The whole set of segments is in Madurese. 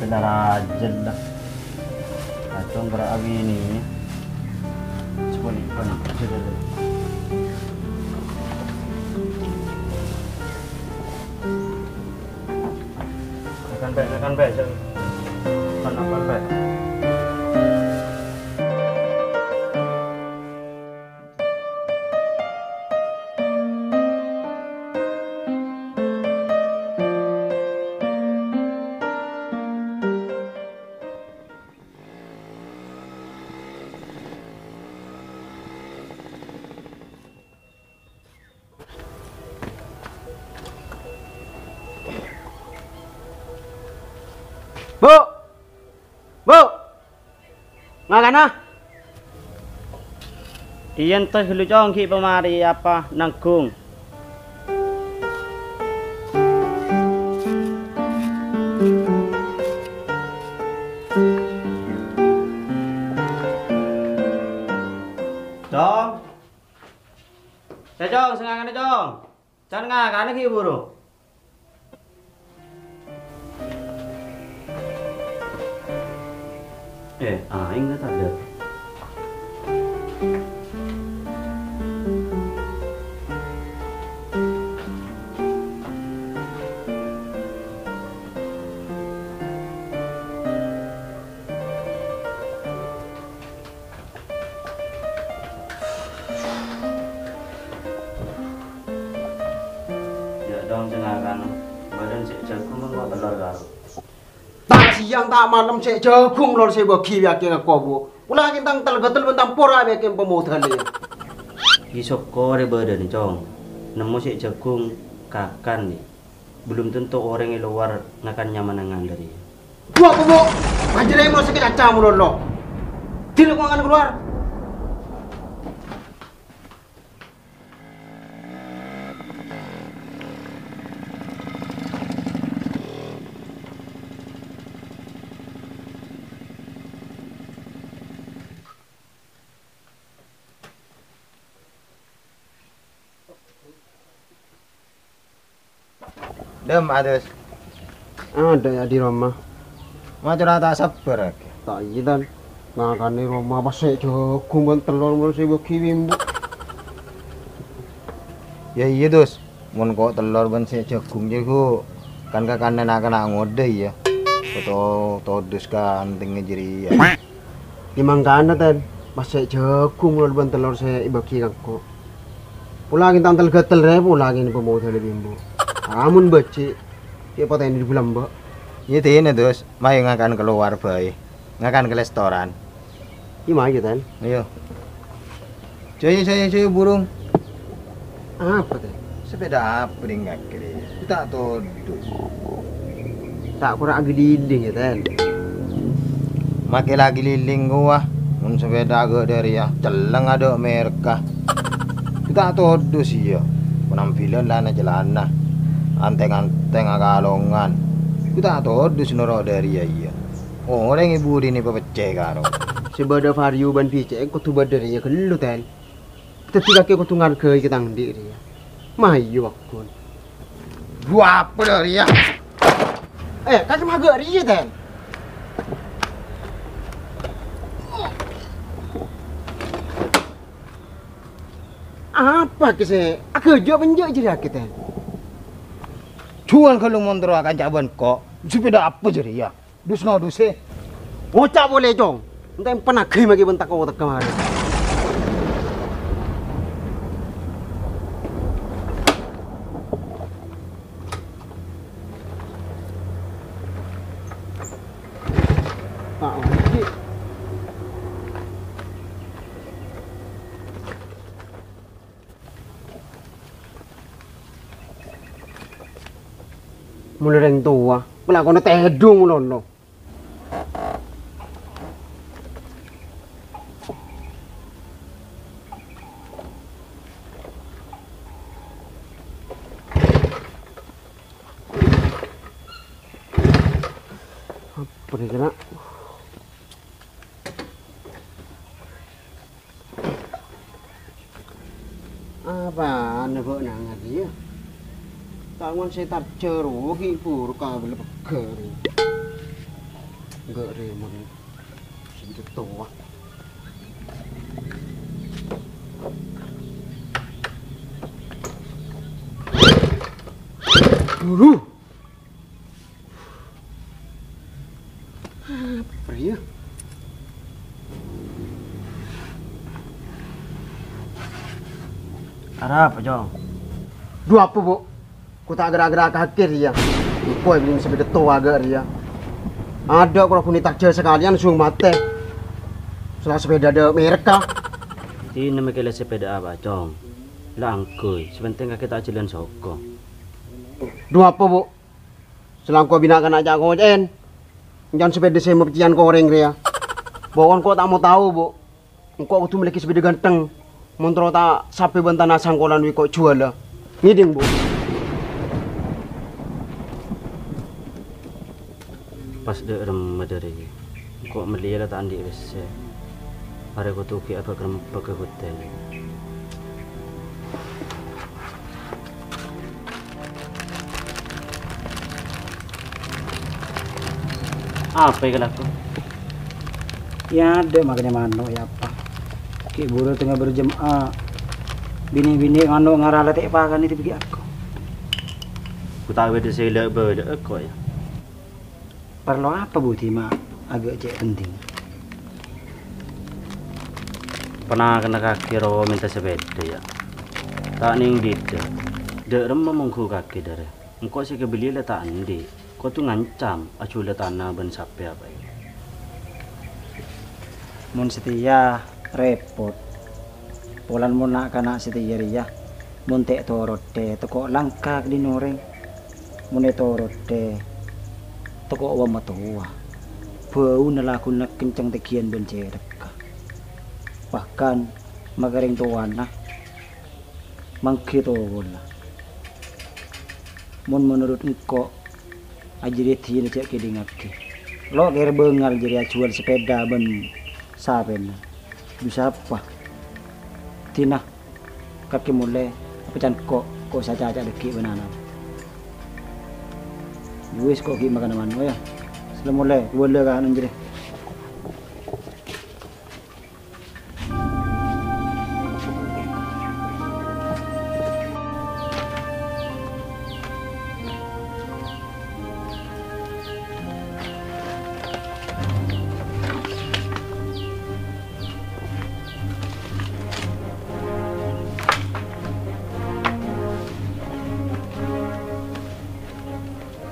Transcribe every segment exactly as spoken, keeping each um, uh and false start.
Darajat dah. Kacong gerak abini. Seponi, seponi. Ngakan, Pè', ngakan, Pè'. Ngakan, ngakan, Pè'. Bu! Bu! Ngakana? Diyentos ghâllu, Cong, ghi' pamarè apa nangghung. Cong. Sè, Cong, sè ngakana, Cong. Can ngakana ghi' buru. Eh, aèng la tadâ'. Yâ, Cong, sè ngakana. Bâdân sè jhâghung mon kok tellor karo. Ta' sèyang, ta' malem sè jhâghung lor sè bâghi biyâki ka kobu. Pola ghi' tang tel-ghâtel bân tang pora biyâki pamodhâlè. Ghi' sokkorè bâdân, Cong. Nemmo sè jhâghung kakan, nè. Belum tentu orèng è lowar ngakan nyamanangan dâri. Wah, Bu, Bu. Panjhârâ èmo sè kacaca malolo. Dina kok ngan kalowar. Dem, Adus. Adâ' yâ di roma. Macora ta' sabbhâr, Ak. Ta' iyâ, Tan. Ngakanè roma pas sè jhâghung bân tellor molo sè bâghi bimbu. Yâ iyâ, Dus. Mon kok tellor bân sè jhâghung jârèya, kan kakanè na'-kana' ngodâ, iyâ. Foto todus ka antèngnga jârèya. Yâ mangkana, Tan, pas sè jhâghung lor bân tellor sè èbâghi ka engko'. Pola ghi' tang tel-ghâtel rè, pola ghi' pamodhâlè bimbu. Amon bâji', ghi' patènè di bulâ, Mbak. Iyâ, dina, Dus. Mayu ngakan kalowar bhâi. Ngakan ka restoran. Iyâ, mayu, Tan. Ayo. Jaya, jaya, jaya, burung. Apa, Tan? Sepèda apa ning kaki rè? Ta' todus. Ta' kora aghâliling, yâ, Tan. Make la aghâliling kowa. Mon sepèda aghâ' dâriyâ, celleng adâ' merekka. Ta' todus, iyâ. Penampilan la na-, celana. Anteng-anteng akalongan. Ta' todus noro' dâriyâ, iyâ. Orèng è budina papeccè karo. Sè bâdâ Vario bân Bicek kodhu bâdâ rèya ghâllu, Tan. Dhâddhi kakè kodhu ngargai ka tang andi' rèya. Mayu, Agun. Ghu apa dâ' rèya? Eh, kakè maghâ' rèya, Tan. Apa kè sè aghâjâ' bân jâ' jârèya kakè, Tan? Juwâl ghâllu mon terro akanca bân ko', sepèda apa jârèya? Dus-ngodusè. Ngoca' polè, Cong. Enten panaghi maghi bân tako-teko marè. Mon orèng towa, pelakuanna tèdung lono. Apa nih, kena? Apana bâ'na ngadi, yâ? Taon sè tarjâ rowa ghi' buru kabellâ pegghâ'. Enggak, Ri, mon sè towa. Dulu. Apa ya? Arapa, Cong? Dhu apa, Bu'? Ko ta' ghârâ-ghârâ kakè rèya. Engko' èbellina sepèda towa ghâ' rèya. Adâ' kala ghun ètajhâ sakalèyan song matè. Sala sepèda dâ' mèrek, ka. Dinah mèkkèla sepèda apa, Cong? La angghuy, sè pentèng kakè ta' jhâlân soko. Dhu apa, Bu'? Sala engko' bina kana' ca'-koca'en. Encan sepèda sè mapèccèyan korèng rèya. Pokon ko' ta' mau tao, Bu'. Engko' kodhu mellèaghi sepèda ghântheng. Mon terro ta' sapè bân tana sangkolan wi ko' juwâlâ. Ngèdhing, Bu'? Pas dâ' remma dâri engko' mellèya la ta' andi' pèssè. Arè kodhu ghi' abâk-rembâk ka hotèl. Apa è kalako? Iyâ, adâ' makanè mano', iyâ, apa? Ghi' buru tengnga bârjemma. Binè-binè mano' ngara la ta' èpakanè dhibi' ghi' ako. Ko ta' bâdâ sè la-bâlâ'â ko', iyâ. Parlo apa budhi ma' aghâ' cè' penting? Panakanna kakè rowa mènta sepèda, iyâ. Ta' nèng dhidhâ. Dâ' remma mongghu kakè dârâ. Engko' sè èkabelliyâ la ta' andi'. Kodhu ngancam ajhuwâlâ tana bân sapè apaè. Mon satèya rèpot. Polana mon na'-kana' satèya rèya, mon ta' ètoro'è, tako' langka ka dinna' orèng. Mon ètoro'è, tako' wa-, matowa. Bâuna laghuna kenceng tènggiyân bân cèrèkka. Bahkan, makarèng towana, mangghi towolla. Mon menurut engko', ajârèya dinah jhâ' kèdhingngaghi. Lo' kèra bângal jârèya ajhuwâl sepèda bân sapèna. Dhu sapa? Dinah, kakè molè, apa can ko', ko' sacaca dhâggi' bân ana'. Wis, ko' ghi' makanè mano', iyâ. Sella molè, bâlâ ka ana' jârèya.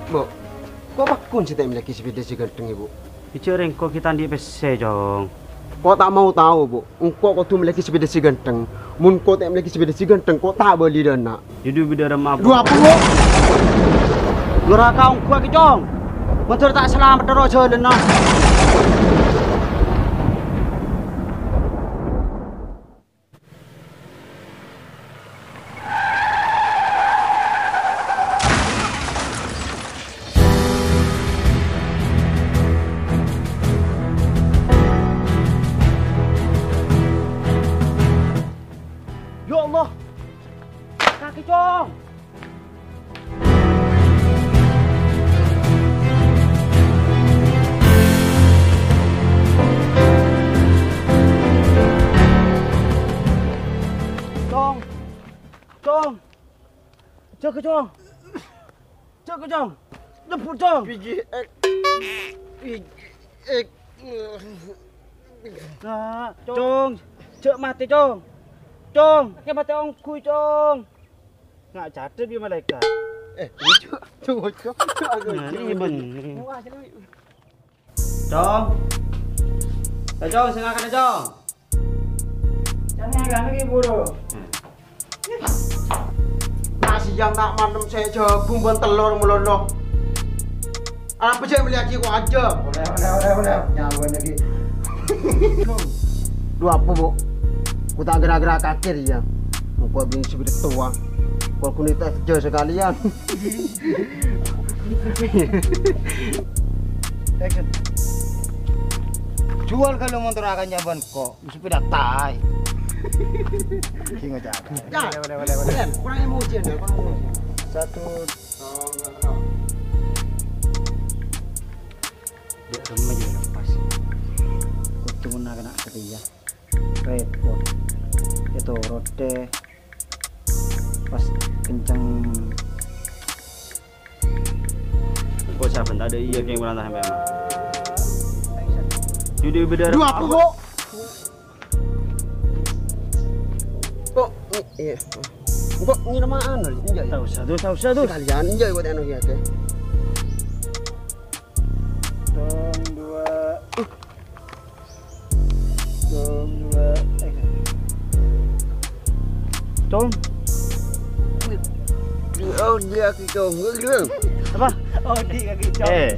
Bu', ko' pagghun sè ta' mellèaghi sepèda sè ghântheng, Bu'? Ijâ rèng ko' ghi' ta' andi' pèssè, Cong. Ko' ta' mau tao, Bu'. Engko' kodhu mellèaghi sepèda sè ghântheng. Mon ko' ta' mellèaghi sepèda sè ghântheng, ko' ta' bâli dâ' enna'. Jhudhu bidhârâ apa? Dhu apa, Bu'? Neraka ongghuwâghi, Cong. Mandhâr ta' salamet terro jhâlânna. Ya Allah. Kakè, Cong. Cong. Cong. Jâgâ, Cong. Jâgâ, Cong. Nyebbhu', Cong. Biji ek. Biji ek. Nah, Cong. Jâ' matè, Cong. Cong, kakè matè ongghu, Cong. Nga' catet bi' malaèkat. Eh, lucu. Cong, Cong. Nah, ini bener. Wah, sini. Cong. Eh, Cong, sè ngakanna, Cong. Sè ngakanna ghi' buru. Na' sèyang ta' malem sè jhâghung bân tellor malolo. Apa jhâ' mellèaghi ko' ajâm? Olè, olè, olè, olè. Nyawa lagi. Dhu apa, Bu'? Ko' ta' ghârâ-ghârâ kakè rèya. Engko' bellina sepèda towa. Ko' ghun ètajhâ sakalèyan. Juwâl ghâllu montor akannya bân ko', sepèda taè. Ki ngoca'. Ya, boleh, boleh, boleh. Kurang emosi Anda, kurang emosi. Satu. Dhu Remma jâ' lepas. Kodhu mon na'-kana' satèya. Repot. Ètoro'è. Pas kenceng. Kok saben tadâ' iyâ kèng merantah sampèyan. Judi beda. Dua apa kok? Kok, i-, iyâ. Kok ngènoma anu, enjâ' yâ? Ta' osa, Dul, ta' osa, Dul. Sekalian, enjâ' yâ, kok anu yâ, oke. Tong dua. Tong dua. Eh. Tong. Oh, dia kita. Apa? Oh, di kaki cong. Eh.